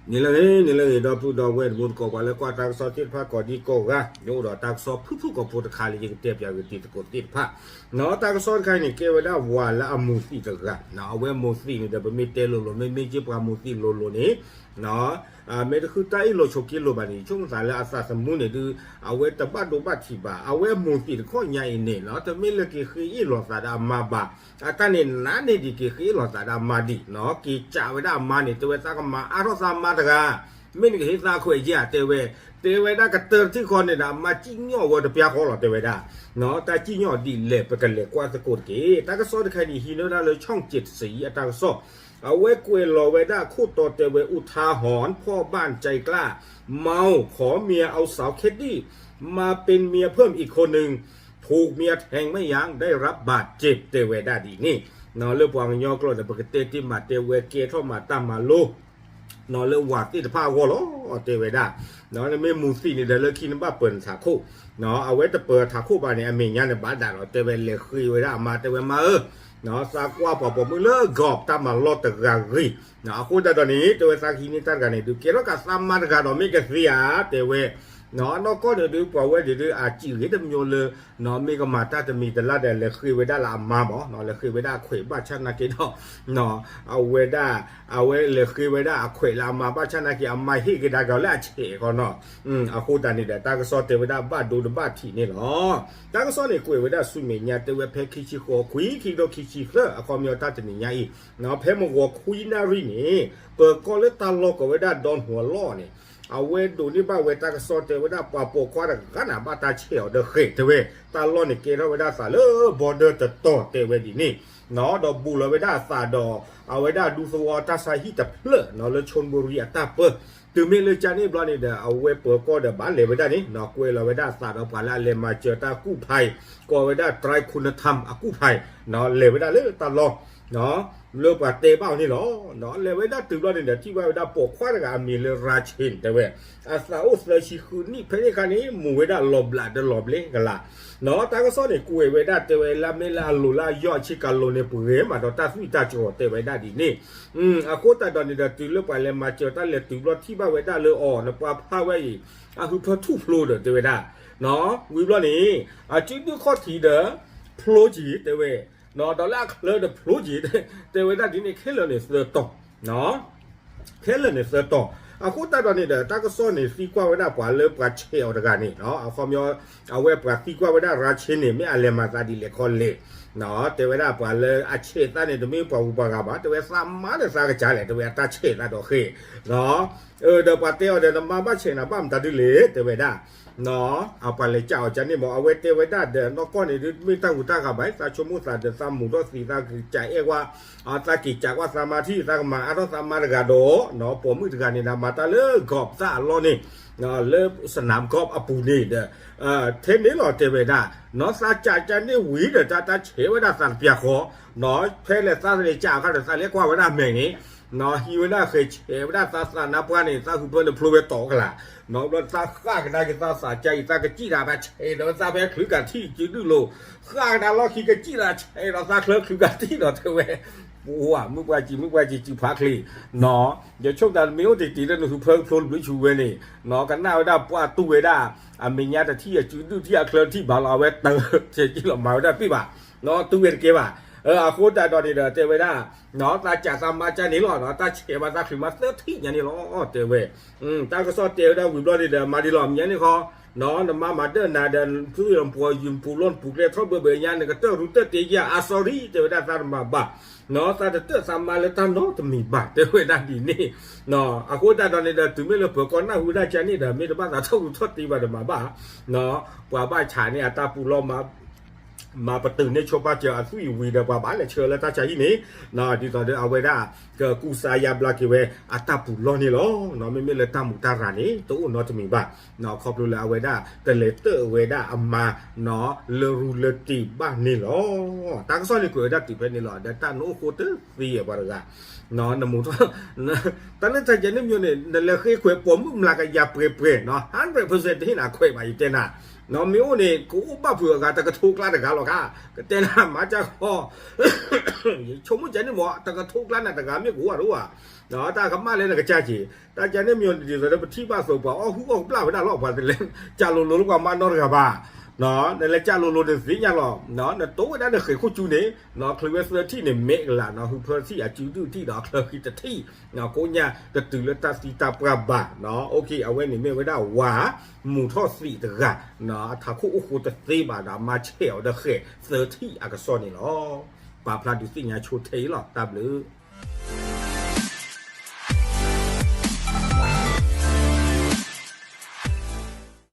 နံၤလၢအဂ့ၤ နံၤလၢအဂ့ၤ ဒီပုၢ်ဒီဝဲၢ်တံၤသကိး ပှၤလၢကွၢ်တၢ်ကစီၣ်သ့ၣ်တဖၣ်ကိးဒံကိးဂၤ, ယအိၣ်ဒီးတၢ်ကစီၣ်ဖုၣ်ဖုၣ်ကိာ်ဖိတခါလၢယကတဲပၠးဂ့ၤတံၤသကိးသ့ၣ်တဖၣ်, တၢ်ကစီၣ်တခါအံၤန့ၣ် ကဲဝဲဒၣ်ဝၤလၢအမိၢ်သံၣ်တဂၤ, အဝဲမိၢ်သံၣ်န့ၣ်ဒီး ပမ့ၢ်တဲလိၤလိၤ မ့မ့ၢ်က့ပှၤမိၢ်သံၣ်လိၤလိၤန့ၣ် မ့ၢ်တဃုတၢ်အ့ၣ်လိာ်ဆိးက့လိာ်ဘၣ်န့ၣ် ဆိကမိၣ်သးလၢအသးသမူန့ၣ်ဒုး အဝဲတဘၣ်ဒိဘၣ်ထံးဘၣ်. အဝဲမိၢ်သံၣ်တခီညါအံၤန့ၣ် တမ့ၢ်လၢက့ၤဃ့အ့ၣ်လိာ်သးဒီးအမါဘၣ်, အတၢ်န့ၣ်နးန့ၢ်ဒံးက့ၤဃ့အ့ၣ်လိာ်သးဒီးအမါဒံး, က့ၤကးဝဲဒၣ်အမါန့ၣ် တဲဝဲသးကမၤအါထီၣ်သးမါတဂၤ, မ့ၢ်နကဟ့ၣ်သးခွဲးယဲၢ်ဧါ တဲဝဲ, တဲဝဲဒၣ်ကတၢၢ်တထံၣ်ဃီန့ၣ်ဒီး အမါစံၣ်ညီၣ်ဝဲတပျၢ်ဃီလီၤ တဲဝဲဒၣ်, တၢ်စံၣ်ညီၣ်ဒ်လဲၣ် ပကလဲၤကွၢ်သကိးတက့ၢ်. တၢ်ကစီၣ်တခါန့ၣ် ဟံးန့ၢ်ဒၣ်လၢ ช่องเจ็ดสี အတၢ်ကစီၣ်, အဝဲကွဲးလီၤဝဲဒၣ်ခိၣ်တီတဲဝဲ อุทาหรณ์ พ่อบ้านใจกล้า เมา ขอเมียเอาสาวแคดดี้ มาเป็นเมียเพิ่มอีกคนหนึ่ง ถูกเมียแทงไม่ยั้ง ได้รับบาดเจ็บ တဲဝဲဒၣ်ဒ်န့ၣ်, လၢပှၤကညီကျိာ်ဒီး ပကတဲတ့ၢ်မး တဲဝဲကဲထီၣ်မးတၢ်မၤလိ လၢဝၤသ့ၣ်တဖၣ်အဂီၢ်လီၤ တဲဝဲဒၣ်, နမ့ၢ်မိၢ်သံၣ်န့ၣ်ဒီး လၢခံနဘၣ်ပၢၤနထးခိၣ်, အဝဲတပၢၤထးခိၣ်ဘၣ်န့ၣ် အမဲာ်ညါန့ၣ်ဘၣ်ဒၣ်လီၤ တဲဝဲ, လဲၤဃ့ဝဲဒၣ်အမါ တဲဝဲမါဧၢ, သးကွၢ်ပှၤပိာ်မုၣ်လၢ golf တၢ်မၤလီၢ်တဂၤဂ့ၤ, အဃိသတးဒီးန့ၣ် တဲဝဲသးကဟံးန့ၢ်တၢ်တဂၤန့ၣ်ဒုး ကဲထီၣ်ကးသးမါတဂၤဒီးမ့ၢ်ကသ့ဧါ တဲဝဲ, နီၢ်ကီၢ်န့ၣ်ဒုး ပှၤဝဲန့ၣ်ဒုး အစံးဂ့ၤတမံၤလၢ မ့ၢ်ကမၤတၢ်တမံၤတလၢ်ဒီး လဲၤဃ့ဝဲဒၣ်လၢအမါမး, လဲၤဃ့ဝဲဒၣ်အခွဲးဘၣ်ဆၣ်နာ်က့ဒီး အဝဲဒၣ် အဝဲလဲၤဃ့ဝဲဒၣ်အခွဲးလၢအမါဘၣ်ဆၣ်နာ်က့ အမါဟ့ၣ်ကဒါက့ၤအီၤလၢအဆဲးဃီနီၤ, အဃိသတးန့ၣ်ဒီး တၢ်ကစီၣ်တဲဝဲဒၣ်ဘၣ်ဒိတဘၣ်ထံးန့ၣ်လီၤ. တၢ်ကစီၣ်န့ၣ်ကွဲးဝဲဒၣ်ဆူမဲာ်ညါ တဲဝဲဖဲခံဆံဃိးခွံ ခံကထိခံဆံသၢ အခီပညီတၢ်တနံၤညါအံၤ, ဖဲမုၢ်ဂီၤခွံနၣ်ရံၣ်န့ၣ် ပၢၤကီၢ်လၢတၢ်လီၢ်ကိးဝဲဒၣ် ဒွန်ဟူးလီၢ်န့ၣ် အဝဲဒိးန့ၢ်ဘၣ်ဝဲတၢ်ကစီၣ်တဲဝဲဒၣ် ပှၤပိာ်ခွါတဂၤန့ၣ် ဘၣ်တၢ်ဆဲးအီၤဒီးဃဲးတဲဝဲ, တၢ်လီၢ်န့ၣ်ကဲထီၣ်ဝဲဒၣ်သးလၢ border တတီၤတဲဝဲဒ်န့ၣ်, ဒီးဘူးလီၤဝဲဒၣ်အသးဒီး အဝဲဒၣ်ဒူသဝီတၢ်ဆါဟံၣ်တဖျၢၣ်နီၤ လၢ ချိုနဘူရီ အတၢ်ပၢ, တုၤမ့ၢ်လၢကန့ၣ်ဘျီန့ၣ်ဒီး အဝဲပၢၤကီၢ်ဒီးဘၣ်လဲၤဝဲဒၣ်န့ၣ်နီၤ ကွဲးလီၤဝဲဒၣ်အသးဒီးပှၤလၢအလဲၤမၤစၢၤတၢ်ကူၣ်ဖး ကိးဝဲဒၣ် တြဲးခူနထၢမ် အကူၣ်ဖးနီၤ လဲၤဝဲဒၣ်လၢတၢ်လီၢ် လၢပှၤတဲဘၣ်အီၤန့ၣ်လီၤ. လဲၤဝဲဒၣ်တုၤဘျီန့ၣ်ဒီး ထံၣ်ဘၣ်ဝဲဒၣ်ပိာ်ခွါတဂၤအမံၤလၢ ရၤဆ့ၣ် တဲဝဲ, အသးအိၣ်သၢဆံဃုနံၣ် ဖဲန့ၣ်အခါန့ၣ် မူၤဝဲဒၣ်လီၤဘျးဒီးလီၤဘျ့ကလာ်, တၢ်ကစီၣ်န့ၣ်ကွဲးဝဲဒၣ်တဲဝဲ လၢမ့ၢ်လၢအလိၤလၢအယီၢ်အဆ့ကၤလိၤန့ၣ် ပှဲၤမးဒီးတၢ်သွံၣ်တၢ်စှီၤတဲဝဲဒၣ်ဒ်န့ၣ်, အဃိသတးဒီးန့ၣ်ဒီး တုၤလၢပှၤလဲၤမၤစၢၤတၢ်လဲၤတုၤဘျီထံၣ်ဘၣ်ဝဲဒၣ်လၢအီၤ နပှၤဖးဝဲအံၤ အဟုဖၢထူၣ်ဖျိဒီးတဲဝဲဒၣ် ဝံၤဘျီန့ၣ် အစုဒုၣ်ခီၣ်ထံးဒီး ဖျိက့ၤတဲဝဲ, ဒီးလၢအချၢဒီးဖျိက့ၤ တဲဝဲဒၣ်ဒ်န့ၣ် ခဲလၢာ်န့ၣ်သၢတီၤ, ခဲလၢာ်န့ၣ်သၢတီၤ, အဃိသတးဒီးန့ၣ်ဒီး တၢ်ကစီၣ်န့ၣ်သံကွၢ်ဝဲဒၣ်ပှၤလၢပှၤဆဲးအီၤတဂၤန့ၣ် အခီပညီ အဝဲပှၤသံကွၢ်ဝဲဒၣ်ရၤဆ့ၣ်န့ၣ် မ့ၢ်အလဲၤမၤသးဒ်လဲၣ်ခီလဲၣ်, တဲဝဲဒၣ်ပှၤလၢအဆဲးသးန့ၣ် တမ့ၢ်ပှၤဂုၤပှၤဂၤဘၣ် တဲဝဲသးမါဒီးသးကစၢ်လဲၣ် တဲဝဲအတၢ်ဆဲးသးဒီးဃဲၤ ဒီးပှၤတဲအီၤဒီး နမါဘၣ်ဆဲးနၤဘၣ်မတၤဒ်လဲၣ် တဲဝဲဒၣ်, အပှၤလဲၤကးအီၤကန့ၣ်မး အဝဲတဲဝဲဒၣ်ဒီး နီၢ်ကီၢ်န့ၣ်ဒုး မ့ၢ်တၢ်ဂုၤတၢ်ဂၤဘၣ် သးဆိကမိၣ်သးဒီးသးမူၤထီၣ်သံး သးကစၢ်အဲၣ်ကွၢ် သးက့ၤကးကွၢ်သးမါထံၣ် သးကမၤအါထီၣ်သးမါတဂၤဒီး ပိာ်မုၣ်တဂၤန့ၣ်ဒီး မၤတၢ်လၢ golf သၣ်အလီၢ်န့ၣ် လၢ စနမ် golf အပူၤန့ၣ်ဒီး ထဲန့ၣ်လီၤတဲဝဲဒၣ် နီၢ်သးကးကန့ၣ်ဝံၤဒီး တၢ်တၢ်ဆဲးဝဲဒၣ်သးတပျၢ်ဃီ ဖဲလဲၣ်သးလဲၤကးအခါဒီး သးလဲၤကွၢ်ဝဲဒၣ်မဲာ်န့ၣ် ဟံးဝဲဒၣ်ဃဲၤဆဲးဝဲဒၣ်သးသးနါပှၢ်န့ၣ် သးဟုဖၢန့ၣ်ဖျိဝဲတီၤကလာ်, ဘျီသးဃၣ်ကဒါက့ၤသးသးကါအံၤ သးကစံၣ်တၢ်ဘၣ်ဆဲးဒီးသးဖဲချုးကၤထံၣ်စုဒုၣ်လိၤ, ဃၣ်ကဒါလီၢ်ခံကစံၣ်တၢ်ဆဲးဒီးသးချၢ ချုးကၤထံၣ်ဒီးတဲဝဲ, ပှၤမုၢ်ပှၢ်စံး မုၢ်ပှၢ်စံး စုဖးချ့ ယဆိကမိၣ်တၢ်မ့ၢ်အိၣ်တ့ၢ်တ့ၢ်လၢနဟုဖၢကဖျိတဘျုးဆူဝဲန့ၣ် ကနၣ်ဝဲဒၣ်ပှၤတူၢ်ဝဲဒၣ် အမဲာ်ညါတထံၣ်အစုဒုၣ်ထံၣ်အချၢထံၣ်ဘၣ်လီၤ အဝဲတၢ်ဆဲးကံလီၤမၤဝဲဒၣ်ပ့ၢ်ဘၣ် တူၢ်ဝဲတကဲဘၣ်. အဃိသတးဒီးန့ၣ်ဒီးတဲဝဲဒၣ် သးကးသးမါကန့ၣ်လီၤ တၢ်ဆဲးဘၣ်သးချုးမးသၢထံၣ်ညါန့ၣ်လီၤ တဲဝဲ တၢ်ကစီၣ်တဲဝဲဒၣ်ဝံၤဘျီန့ၣ်ဒီး မၤဒ်လီၤ မညါန့ၣ်ဃီ နမါမၤဒၣ်နၤဒီး ဖုယပှၤယပူၤလီၢ်နပူၤကျဲထီၣ်ဘၢဘၢညါ နကတၢၢ်ရူတၢၢ်တ့ယၤ အါ sorry တဲဝဲဒၣ်သးတမၤဘၣ် သးတတၢၢ်သးမါလၢတၢ်နီတမံၤဘၣ် တဲဝဲဒၣ်ဒ်န့ၣ် အဃိသတးဒီးန့ၣ်ဒီး တုၤမ့ၢ်လၢပၢၤကီၢ်နၢ်ဟူဒၣ်ကန့ၣ်ဒီး မ့ၢ်တဘၣ်သးထီၣ်ရူထီၣ်တ့ဘၣ်ဒီးမၤဘၣ် ပှၤဘၣ်ဆးန့ၢ်အတၢ်ပူၤလီၢ် မၤပတုာ်န့ၢ်ဆိပာ်စၢၤအသွံၣ်ဝံၤဒီး ပှၤဘၣ်လဲၤဆှၢလၢတၢ်ဆါဟံၣ်န့ၣ် ဒ်သိးဒီးအဝဲဒၣ် ကကူစါယါဘျါက့ၤဝဲအတၢ်ပူၤလီၢ်န့ၣ်လီၤ. မ့မ့ၢ်လၢတၢ်မူးတၢ်ရၤန့ၣ် တအိၣ်နီတမံၤဘၣ် ခီဖျိလၢအဝဲဒၣ် တလဲၤတၢၢ်ဝဲဒၣ်အမါ လၢရူလၢတ့ဘၣ်န့ၣ်လီၤ. တၢ်ကစီၣ်န့ၣ်ကွဲးဝဲဒၣ်တုၤဖဲန့ၣ်လီၤ. ဒီးတၢ်နအိၣ်ဃိတသ့ပှၤတဂၤ နမူးထီၣ် တၢ်လၢတၢ်ယဲန့ၣ်မ့ၢ်န့ၣ် နလဲၤဃ့ခွဲးပိာ်မုၣ်မျးကယၤပှဲၤပှဲၤ hundred percent တဟ့ၣ်နၤခွဲးဘၣ် ယတဲနၤ မ့ၢ်အိၣ်န့ၣ် ကအိၣ်ဘၣ်ဖုးအဂၤတကထိကျါတဂၤလီၤခါ, ကတဲနၤမၤကၢ်ဃီ ယဆိကမိၣ်ကဲန့ၣ်မ့ၢ် တကထိကျါန့ၣ်တဂၤမ့ၢ်ကအိၣ်ဘၣ်တအိၣ်ဧါ, တၢ်ကမၣ်လၢနကစၢ်က့ၤ, တၢ်ကန့ၣ်မ့ၢ်ဒ်သိးလၢပထံၣ်ဘၣ်သိးပှၤအီၣ်ဟုၣ်အီၣ်ကဘျၣ်ဝဲဒၣ်လီၤ ပှၤတလဲၤကၢ်လိၤလိၤလၢပှၤမၤနီတဂၤဘၣ်, နလဲၤကၢ်လိၤလိၤနသ့ၣ်ညါလီၤ, နတိၢ်ဝဲဒၣ်နဃဲၤခိၣ်ကၠူန့ၣ်, ချံဝဲသၢထံၣ်န့ၣ် မဲကလးနီၤ ဟုးဖၢထံၣ် အစုဒုၣ်ထံၣ်ဒီးအချၢဃံတထံၣ်, ကိးညါတတုၤလၢတၢ်သံတၢ်ပှၢ်ဘၣ်, အဝဲန့ၣ်မ့ၢ်ဝဲဒၣ်ဝၤ မုာ်ထီၣ်သံးတဂၤ, အထးခိၣ်အိၣ်ဃိတသ့ဘၣ်ဒီး မၤဆဲးအီၤဒီးဃဲၤသၢထံၣ်အကစီၣ်န့ၣ်လီၤ. ပာ်ဖျါဒုးသ့ၣ်ညါဆိထဲအံၤလီၤ. တၢ်ဘျုး